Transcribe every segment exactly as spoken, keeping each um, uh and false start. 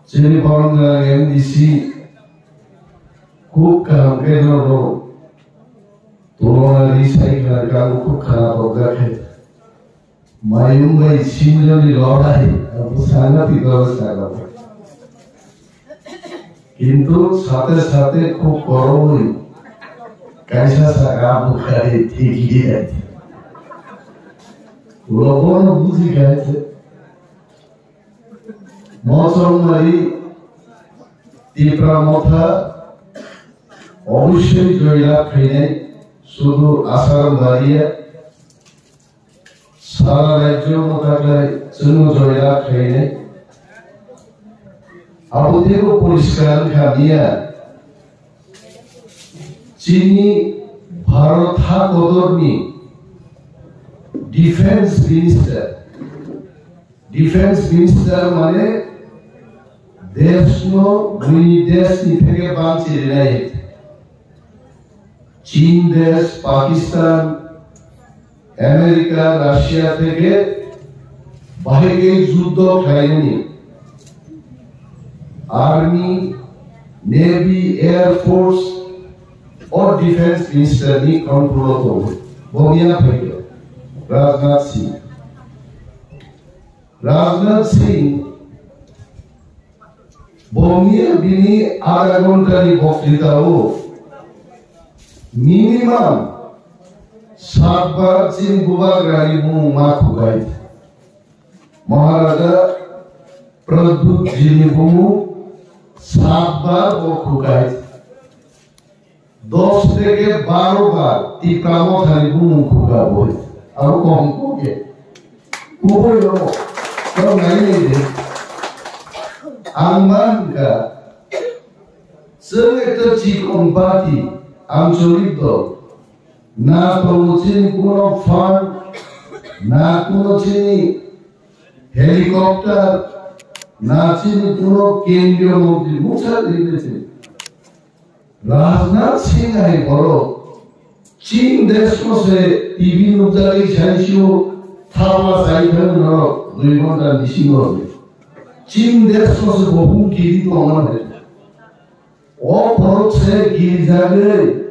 Chini borok M D C khub kaham khe norok tulona ri sai khna kang khub khana tokjak khe. Mayung bai sinjoni lorai, abo sana twi baba sana. Kintu sate sate khub koroi kaisa saka abo khai thik liya. Ulo bono buji khai se. Mochongmari Tipra Motha obossoi joy lab khainai, sudu Asarambari ya, sara rajyo no taklai chwngno joy lab khainai. Abo teibo poriskar wngkha miya, chini Bharat hakodorni Defense Minister, Defense Minister mane deshno buini deshni theke banchi rinai. Chin desh, Pakistan, America, Russia theke bahai khe juddo khlainani. Army, Navy, Air Force, o Defense Minister ni control o tongo. Bo miya phaikhe Rajnath Singh. Rajnath Singh bo miya bini adha ghonta ni boktwita o minimum satbar chini bubagrani bumung ma khukai. Maharaja Pradyut jini bumung satbar bo khukai. Dos theke baro bar Tipra Mothani bumung khuka boi. Abo kom kok ye. Kubui no. Tau nai nai de. Ang man ka. Chwng ekta chikon party, ancholik dol. Na tongo chini kuno fund, na kuno chini helicopter, na chini kuno kendriyo montri, muksa rinne chini. Rajnath Singh hai borok Chin desh no se T V nukjagwi saisio thabla chai thang norok dui ghonta bisingo. Chin desh no se bo humki di tongmani. O borok se girijagwi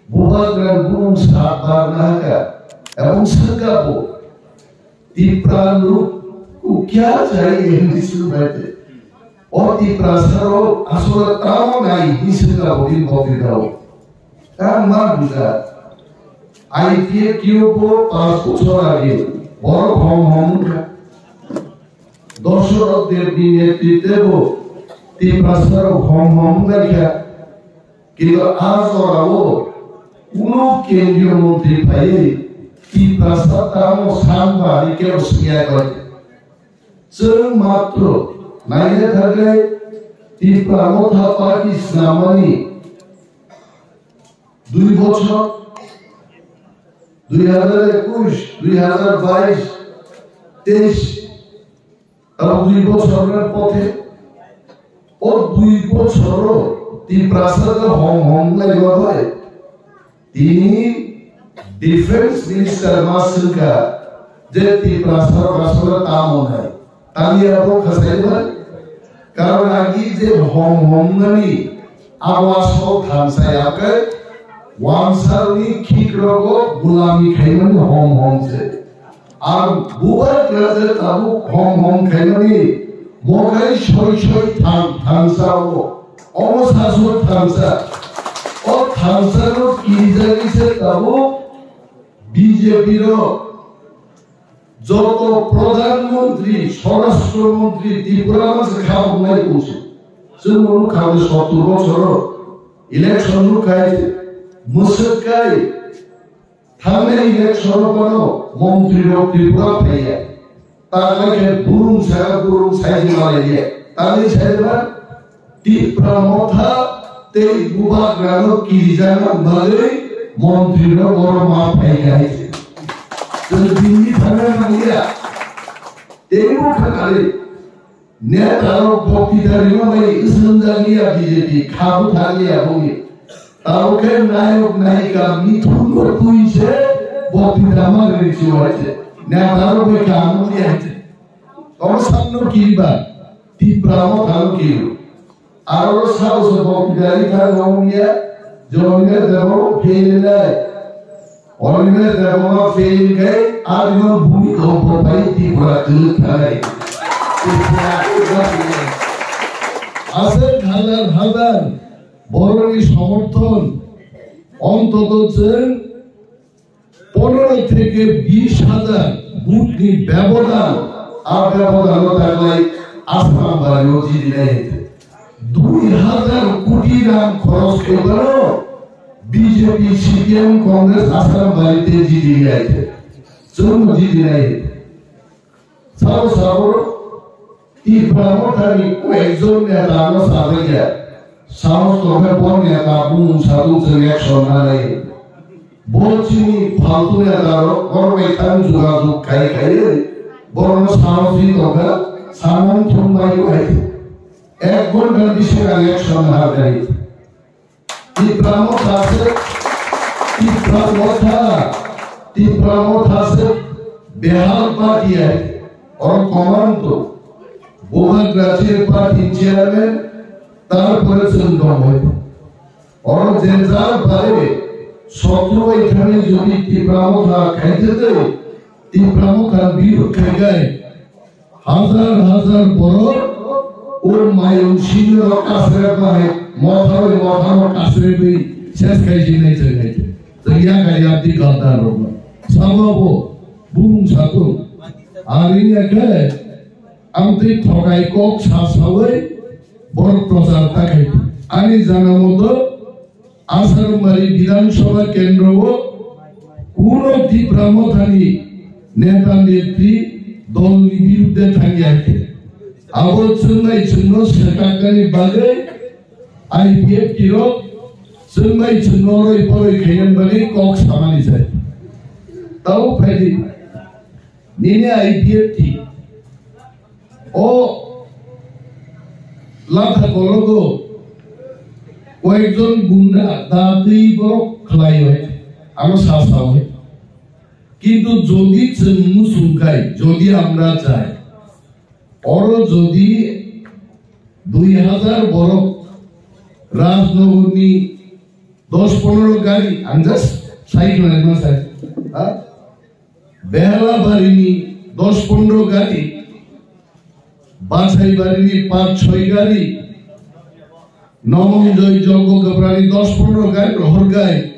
bubagrani bumung sat barna hakha. Ebong swkabo Tipra nuk kukya chai English rok bai te. O Tiprasa rok asole tamo nai hinwi swkabo bini boktwita o. Tamo ma buja. I P F T o bo panch bochor age borok hom hom wngkha. Dosarok Debni netritwe bo Tiprasa rok hom hom wnglaikha. Kintu a jorao kuno kendriyo montri phaiwi Tiprasa tamo sangba ni kebo swngya koi. Chwng matro naina thangwi Tipra Motha Party swnamani dui bochor, dui hazar ekush, dui hazar bais, teis, Tamo dui bochor ni pothe, o dui bochoro Tiprasa je hom hom lai ma bai. Tini Defense Minister ma swngkha je Tiprasa rok asole tamo nai. Tani abo khasai bai. Karon agi je hom hom nani abo asol thansa ya khe wansal ni khik rogo gulami khaimani hom hom se. Ang bubagra je tabuk hom hom khaimani, mokai soi soi thang thansa o, omo sasoi thansa. O thansa no kirijagwi se tabuk B J P no joto Pradhan Mantri, Swarashtra Mantri Tripura ma se khaboknai tongsi. Chwng no kha sottor bochoro election no khai mwswk kai. Thangnai election o bono montri rok Tripura phaiya. Taklai khe burung saka burung saiji malaiya. Tangwi saiba Tipra Motha tei bubagrano kirijana bagwi montri rok oro ma phaiya hai se. Chwng bini thangna nangya. Teibo kha kali. Netarok boktwita rima bai swrwngjak liya B J P, kha bwthar liya boni. Tabuk khe nayok nayika mithunno twi se boktwita ma rini se wai se. Netarok bai kaham liya se. Omo sakno kiriba. Tipra Motha no kilo. Aro sabo se bo gari kha no ya, Jolina Debbarma fail nai. Olina Debbarma fail kai, arino bumi ko bo pai Tipra kilo thai. Tipra kilo thai. Aswk hazar hazar boroni somorthon, ontoto chwng pondro theke bish hazar vote ni bebodan, a bebodan o taklai Assam bari o jidi nai. Dui hazar koti rang khoros khe baro B J P, C P M, Congress Assam bari te jidi nai. Chwng jidi nai. Sabo sabo Tipra Mothani koyekjon neta ano sajak ya. Sahos tongkhe bo neta bumung satung chwng action nanai. Bo chini phaltu neta rok borok bai thang jogajog khai khai borokno sahos ri tongkha, samung thung bai khai. Ek ghonta bisingo ang action nanai. Tipra Motha se, Tipra Motha, Tipra Motha se behal party hai, oro command to, Bubagra se party chairman, tarpore chwng tong hai. Oro je jar bare, sotro bai thani jodi Tipra Motha khaite de, Tipra Motha birud khai gai, hazar hazar borok o mayung sinirok kasrep bai, motharoi motharok kasrepwi ses khai sinai chwng hai. Chwng ya khai ya di gandar rok. Sabo bo bumung satung. Ari ya khe ang twi thokai kok sa sawi borok prochar ta khai. Ani jana moto Asarmari Bidhan Sabha Kendro o kuno Tipra Mothani neta netri dolni birudde thangya khe. Abo chwngnai chwngno swkaknani bagwi I P F T rok chwngnai chwngno roi poroi khainani bagwi kok samani sai. Tau phaidi. Nini I P F T o latha kologo koyekjon gunda datwi borok khlai bai, ano sa sa bai. Kintu jodi chwng muchung khai, jodi amra chai, oro jodi dui hazar borok Rajnagarni dos pondro gari, ang just sai khlaima sai, ha? Behalabarini dos pondro gari, Bachaibarini pach choi gari, Nomonjoy Jogogapurani dos pondro gari rohor gai.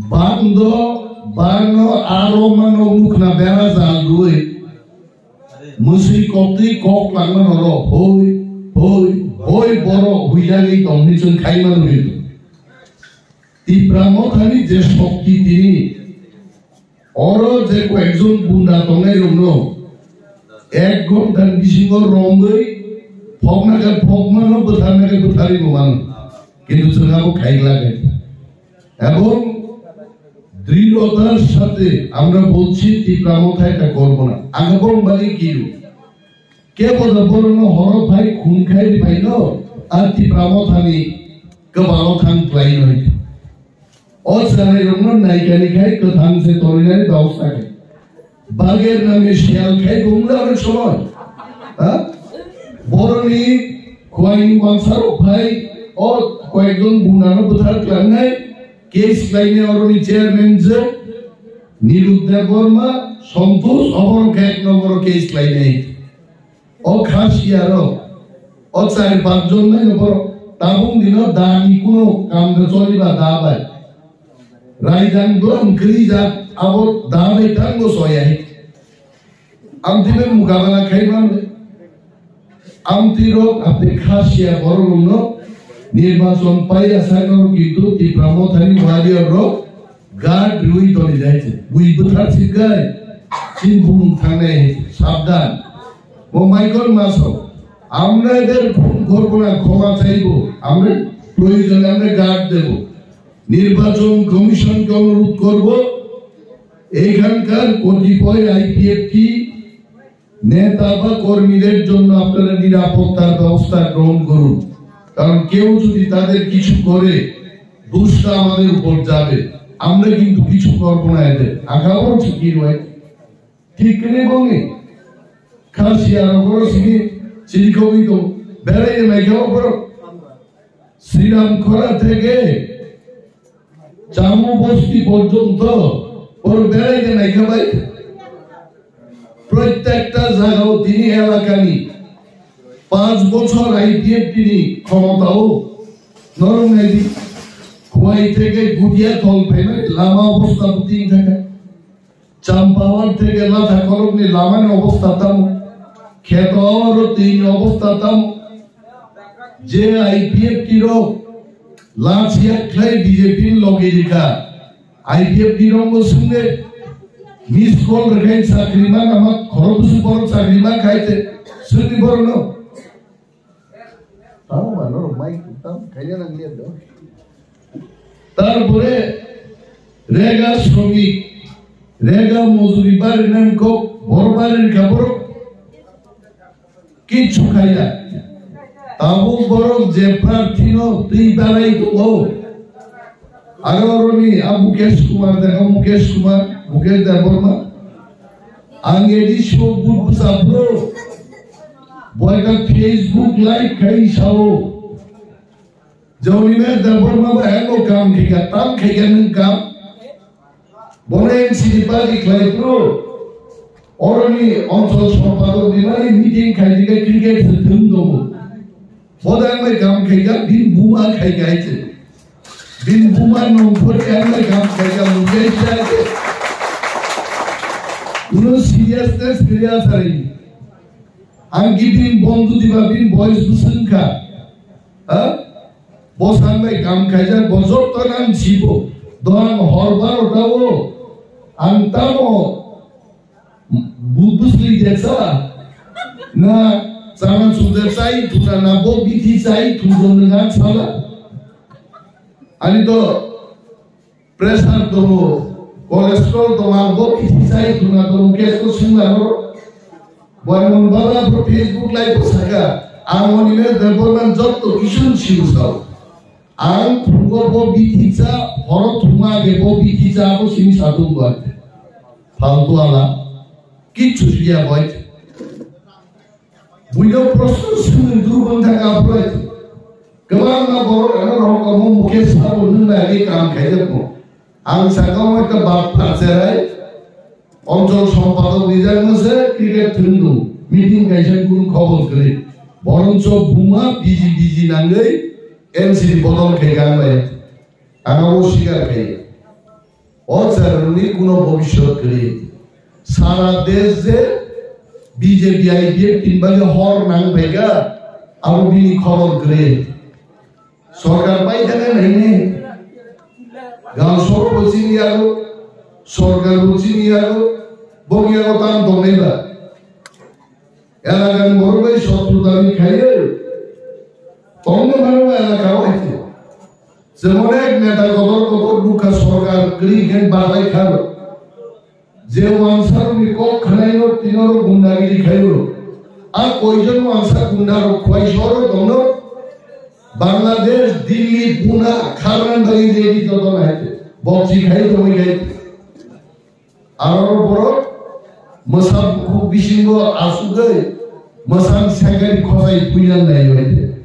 Bando, bano, aro mano mukna bera jal rui. Musui koktwi kok langma noro, hoi, hoi, hoi boro huilagwi tongni chwng khaima nugwi. Tipra Mothani je shokti tini, oro je koyekjon gunda tongnai rokno ek ghonta ni bisingo romwi phokna khe phokmano, bwtharna khe bwtharwi bo mano. Kintu chwng abo khaigla khe. Ebong dridhotar sathe amra bolchi Tipra Motha eta korbo na. Ang ebong bali kiru. Kebo da borokno horo phai khun khai ri phaino, a Tipra Mothani kwbalo thang khlai noi. O chwrai rokno naikani khai kwthang se torinani babosta khe. Bager name siyal khai bumla onek somoi. Ha? Boroni khwai mangsa rok phai o koyekjon gundano bwthar klangnai, case khlainai oroni chairman je Niluk Debbarma, Santosh oborok ek nomboro case khlainai. O khasiya rok, o chari panch jon nai no borok tabuk dino da ni kuno kam da choli ba da bai. Raidang do wngkri jak abo da bai tang bo soya hi. Amtwi bai mukabala khai man le. Amtwi rok amtwi khasiya borok rok no nirbachon paiya sai no kintu Tipra Mothani warrior rok Guard rwi toni jai se. Bui bwthar sikgai. Chin bumung thangnai hai se. Sabdan. Mo Michael Maso. আমরা এদের খুন করব না, ক্ষমা চাইব। আমরা প্রয়োজনে আমরা গার্ড দেব। নির্বাচন কমিশনকে অনুরোধ করব, এইখানকার কতিপয় আইপিএফটি নেতা বা কর্মীদের জন্য আপনারা নিরাপত্তার ব্যবস্থা গ্রহণ করুন, কারণ কেউ যদি তাদের কিছু করে, দোষটা আমাদের উপর যাবে। আমরা কিন্তু কিছু করব না এদের। আগামও ঠিকই নয়, ঠিক নেই বঙ্গে খাসি আর ওপরে সিনি Chirikhogwi tong, berai naikha borok. Sriram Khora theke Chamu Bosti porjonto borok berai naikha bai. Prottekta jagao tini elakani panch bochor I P F T ni khomotao norok naidi. Khowai theke Gudiathol phaimani lama obostha buting thaka. Champawar theke Latha Kolokni lamani obostha tamo? Kheto oro twini obostha tamo? Je I P F T rok lachia khlai B J P ni logi rikha. I P F T rok no swngde miss call rwkhe chakri ma nama khoro busu borok chakri ma khai te swngdi borok no. Tamo ba norok mai tamo khaina nang liya do. Tarpore rega sromik, rega mojuri bari nang kok bor bari rikha borok. Kichu khaiya. Tabuk borok je prarthino twi barai tongo. Aro oroni a Mukesh Kumar, dekho Mukesh Kumar, Mukesh Debbarma. Ang A D C o but bwsa bro. Boyka Facebook live khai sao. Joni me Debbarma ba emo kam khika, tam khika nung kam. Bono N C D party khlai pro. Oroni onchol sompadok ni mani meeting khai dike cricket se thum dogo. Boda ang bai kam khai ka, bin buma khai ka ite. Bin buma nong phori ang bai kam khai ka, mujai chai. Uno seriousness kaya sari. Ang ki bin bondu diba bin boys busung ka. Ha? Bosan bai kam khaijak, bo jotto nang sibo. Doran hor baro tao ang tamo bu-, bu-, busli jesa. Na chana chujak chai thuna na bo bithi chai thuna nang sala. Ani to pressure tongo, cholesterol tongo, ang bo bithi chai thuna tongo, gas ko singla ro. Boimon baba bo Facebook live o saka, ang oni me Debbarman jotto kisun siu sao. Ang phungo bo bithi cha, horo thuma ge bo bithi cha, bo simi satung bo ate. Faltu ala, kichu siya boy. Buino proshno swngwi durban thangka phlai. Kwbangma borok ano rohok omo Mukesh sabo nung nai ri kam khaijak mo. Ang sakao ekta bap pharcherai. Onchol sompadok rijak no se cricket thwngdu. Meeting kaisa kunu khobor kwrwi. Boroncho buma biji biji nangwi N C D bodol khai gang lai. Ang abo sikar khai. O chwrairokni kuno bobiswt kwrwi. Sara desh je B J P I P F tin bagwi hor nang phaikha, abo bini khobor kwrwi. Sorkar pai thangkha naini. Gal soro bo chini yago, sorkar bo chini yago, boni yago tam tongnai ba. Elakani borok bai sotru dabi khaiwi tongma phano elakao haikhe. Jemon ek neta kotor kotor nukha sorkar kwrwi khe baklai kharo. Je wansarokni kok khnaino tinoro gundagiri khaio. A koijon wansa gundarok khwai soro tongno? Bangladesh, Delhi, Pune, kharnan bagwi ready jotono haikhe. Bokchi khai tongwi khai. Aro borok mwsa bukhuk bisingo asugwi mwsang sengkari khosai puinan nai bai de.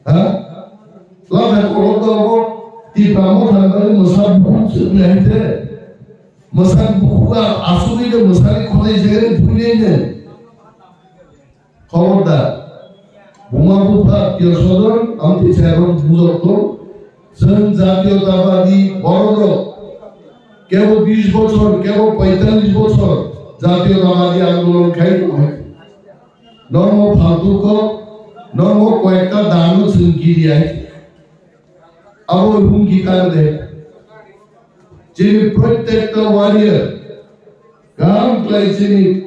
Ha? Latha kolok do bo Tipra Motha ni bagwi mwsa bukhuk se nai de. Mwsang bukhuk a asugwi de mwsani khosai sengkari puinai de. Khobordar, buma bupha, attiyo sodon, amtwi chayarok bujok tong, chwng jatiyotabadi bororok kebo bish bochor, kebo poitallish bochor jatiyotabadi andolon khai tong hai. Normo phaltu kok, normo koyekta dano chwng kiri hai. Abo hum kita de. Chini prottekta warrior, kam klai chini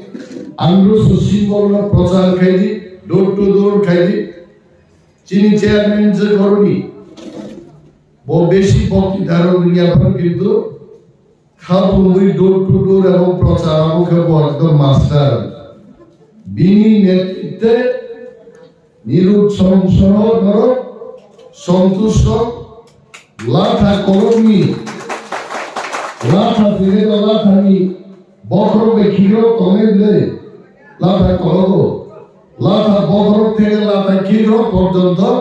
andro so symbol no prochar khai di, door to door khai di. Chini chairman je goroni, bo besi bokti daro dunia par kintu Kha bumui door to door ebong prochar abo khe bo ekdom master. Bini netritwe Nirud Song Soho norok Sontush Song Latha kolokni Latha tini Lathani bokhorok bai khiro tongnai bwlai Latha kologo. Lata bodorok theke lata kikrok porjonto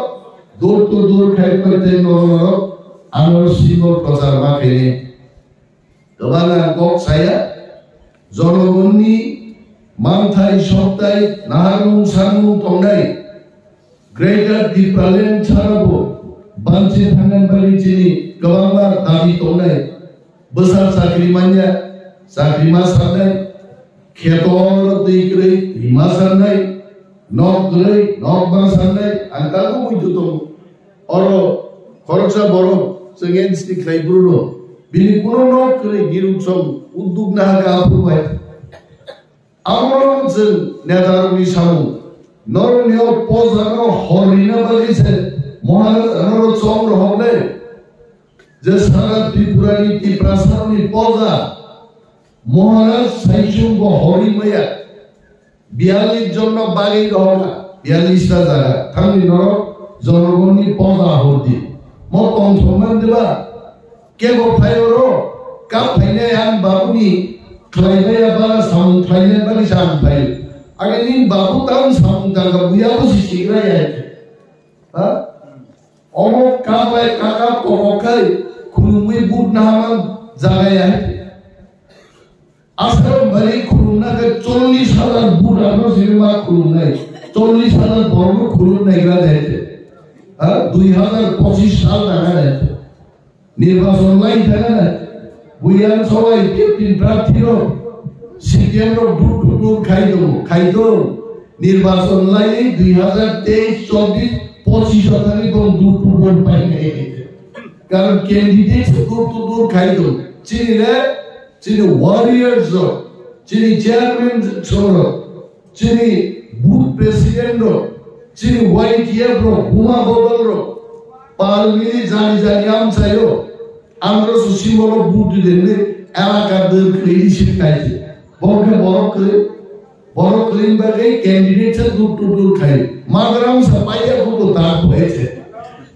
door to door khai phai tei norok norok ano symbol prochar ma khaini. Kwbang ang kok saya, jonogonni manthai soktai naharmung sanmung tongnai Greater Tipraland sarabo banchi thangnani bagwi chini kwbangma dabi tongnai. Bwsa chakri manya, chakri ma sanai, khetor twi kwrwi twi ma sanai, nok kwrwi nok ma sanai, ang tabuk muitu tongo. Oro khoroksa borok chwng N C T khlai phuru no, bini kuno nok kwrwi, biruk song udduk naha ka aphuru bai. Abo chwng netarokni samung. Norokni o pojano horrina bagwi se Maharaj norok chong rohornai. Je sara Tripurani Tiprasarokni poja Maharaj Saichung bo horwi maya. Biyallis jonno bagwi rohorna. Biyallis ta jaga. Thangni norok jonogonni poja hordi. Mo tongthokman diba? Kebo phai oro, kap phainai ang babuni khlai maya ba samung khlainai bagwi sa ang phai. Age nini babu tang samung tangka buya bo si sigra ya. Ha? Omo kap bai kakap kokok khai khulumwi but nahaman jaga ya. Aswk bari khulumna khe chollish hajar but ano sini ma khulumnai. Chollish hajar borokno khulumnai gra de. Ha? Dui hajar pochish sal tanga de. Nirbachon lai thangana, buyan sobai fifteen prarthi rok, C P M rok dur dur dur khai tongo, khai tong. Nirbachon lai dui hajar teis, chobbish, pochish o thani bong dur dur dur pai khai. Karon candidate se dur dur dur khai tong. Chini le, chini warriors rok, chini chairman rok, chini booth president rok, chini Y T F rok, buma bodol rok, pal mili jani jani amchaio, andro su simolo booth didenne, elaka dwr kwrwi receive khaise. Borok khe borok kwrwi, borok kwrwini bagwi candidate se dur dur dur khai. Magram sa paiya khubo tak hoiche.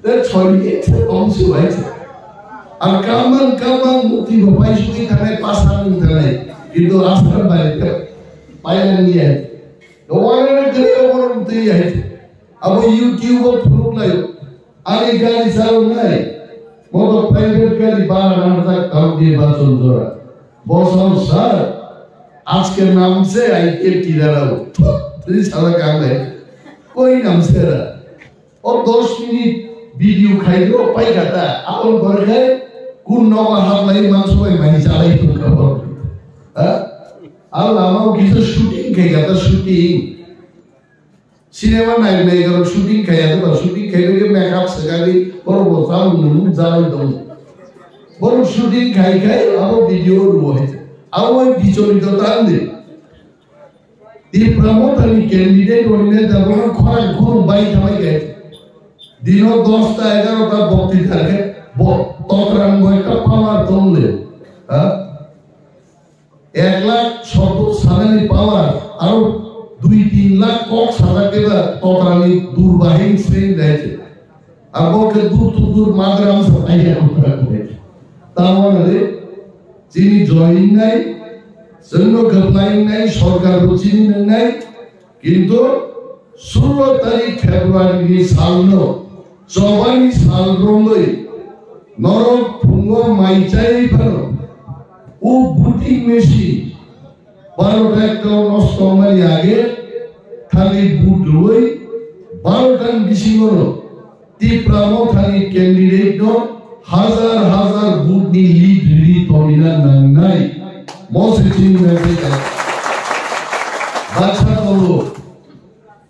Te chhori ekse tong se hoiche. Ar kamang kamang mukti bo paisugwi thangnai, pasang wng thangnai. Kintu aswk bai khe painang ya. Dowarana kwrwi oborok twi hai. Abo YouTube o phunuk lai. Ani gari salonai. Moto private gari bara nangjak tang di bachon jora. Bosong sir. Ajke naam se I P F tirarao. Thut, tini sala kanglai. Koi naam se ra. O dos minute video khai do pai kata. Aboni pore khai kun nogo hablai manso bai mai chalai tong kha bo. Ha? Al lama o kisa shooting khai kata shooting. Cinema nai nai garo shooting khai ya ba shooting khai do makeup sagari boro bo chal nung jai dong. Boro shooting khai khai abo video ro hai. Abo bichorito tang de. Tipra Mothani candidate rokni neta bono khorang khorang bai thamai khe. Dino dosta egarota bokti tarkhe bo totrang bo ekta power tongle. Ha? Ek lakh soto sanani power aro dui tin lakh kok sajakeba totrani durbahin sring daite. Abo khe dur to dur magram sa paiya kutra kutre. Tamo nare chini join nai, chwngno khaplai nai, sorkar bo chini nang nai, kintu sullo tarik February ni salno, chobani sal romwi, norok phungo mai chai phano, o voting machine, barota ekta nosto mani age, thali vote rwwi, barota ni bisingo no, Tipra Mothani candidate no hazar hazar vote ni lead rwi tonina nangnai. Mo se chini message. Baksa tongo.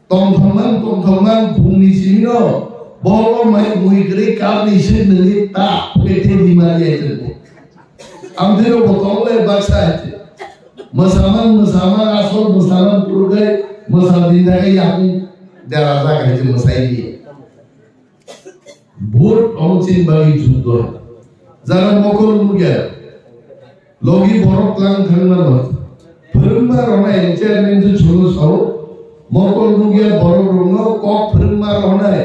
Tongthokmang, tongthokmang, phungni simi no. Bolo mai mui kwrwi kapni se nungwi ta pete di mari ai tongbo. Amtino bo tongo le baksa ai. Mwsamang, mwsamang, asol mwsamang purgai, mwsa din dagai yakung dera dagai mwsai di. Vote omo chini bagwi juddo. Jara mokol nugya. Logi borok tlang thangma no. Phwrwngma rwnai chairman je cholo sao. Mokol nugya borok rokno kok phwrwngma rwnai.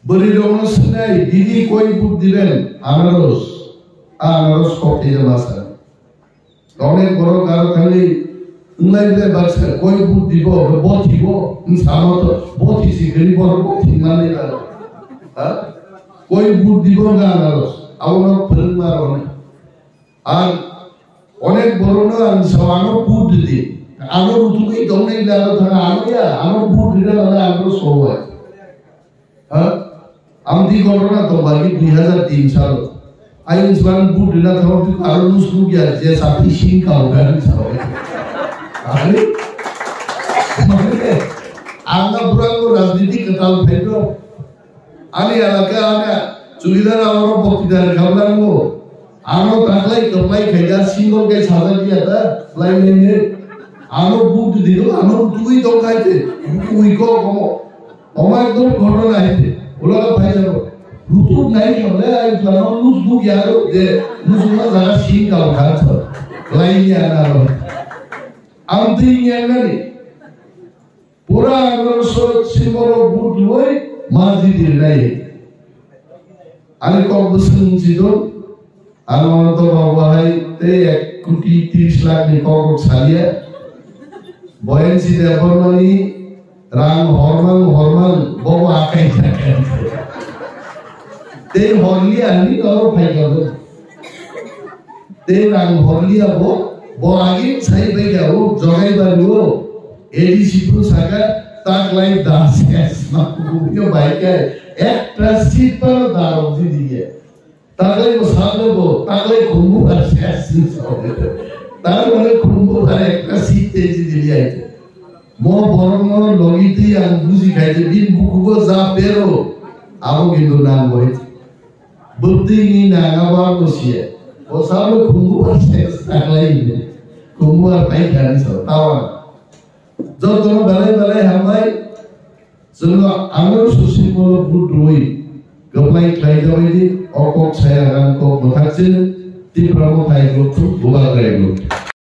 Bwrwi rokno swngnai didi koi vote diben? Anaros. A anaros kok thai masa. Onek borok aro thangwi Wnglai ble baksa koi vote dibo, bo thibo, wng samo to, bo thisi gari bo, bo thimani ba. Ha? Koi vote dibo ga anaros, abono phwrwngma roni. Ar onek borono ang sao ano vote didi. Ano rutugwi tongnai ble ano thanga ano ya, ano vote dida lana ano sowai. Ha? Amtwi ghotona tong bagi dui hazar tin salo. Ayung swan vote rina thangwi twi aro nus nukya je sati sing kau gari sao. Ani? Mane, ang na burang ko rajniti kwtal phaito. Ani alaka ana chudidar aro boktidar khablango. Ano taklai kwplai khaida single kai sajak ya ta, lai nene. Ano vote dilo, ano twi tong khaite, twi ko komo. Omo ekdom ghotona hai de. Ulaga phai jabo. Rutuk nai khamle ai jano nus buk yaro de nus ma jaga sing kal kha tho. Lai ya na ro. Amtwi yang nani. Pura ro so simbolo but loi ma di dir nai. Ani kok bwswng si do. Ano to babu hai tei ek koti tris lakh ni kok rok salia. Boyan si de bormani rang hormang hormang bobo akai jakai. Tei horlia ani kok phai kabo. Tei rang horlia bo, bo agi sai bai kabo, jogai bari o. A D C pun saka tak lai das es ma kuyo bai kai. Ekta seat paro darok di diye. Taklai bo sable bo, taklai khumbu bar ses ni sable. Tar mane khumbu bar ekta seat te ji dili aite. Mo borok mo logi twi ang buji khai je bin bukugo ja pero. Abo kintu nang bo hit. Bwtwi ni nang abo ang bo siya. O sable khumbu bar ses taklai ni. Khumbu bar pai khani so. Tawan. Jotono belai belai hambai. Chwngno ano susimolo vote rwi kwplai khlai jabaidi, o kok saya ang kok mwthakjin, Tipra Motha Group to Bubagra Group.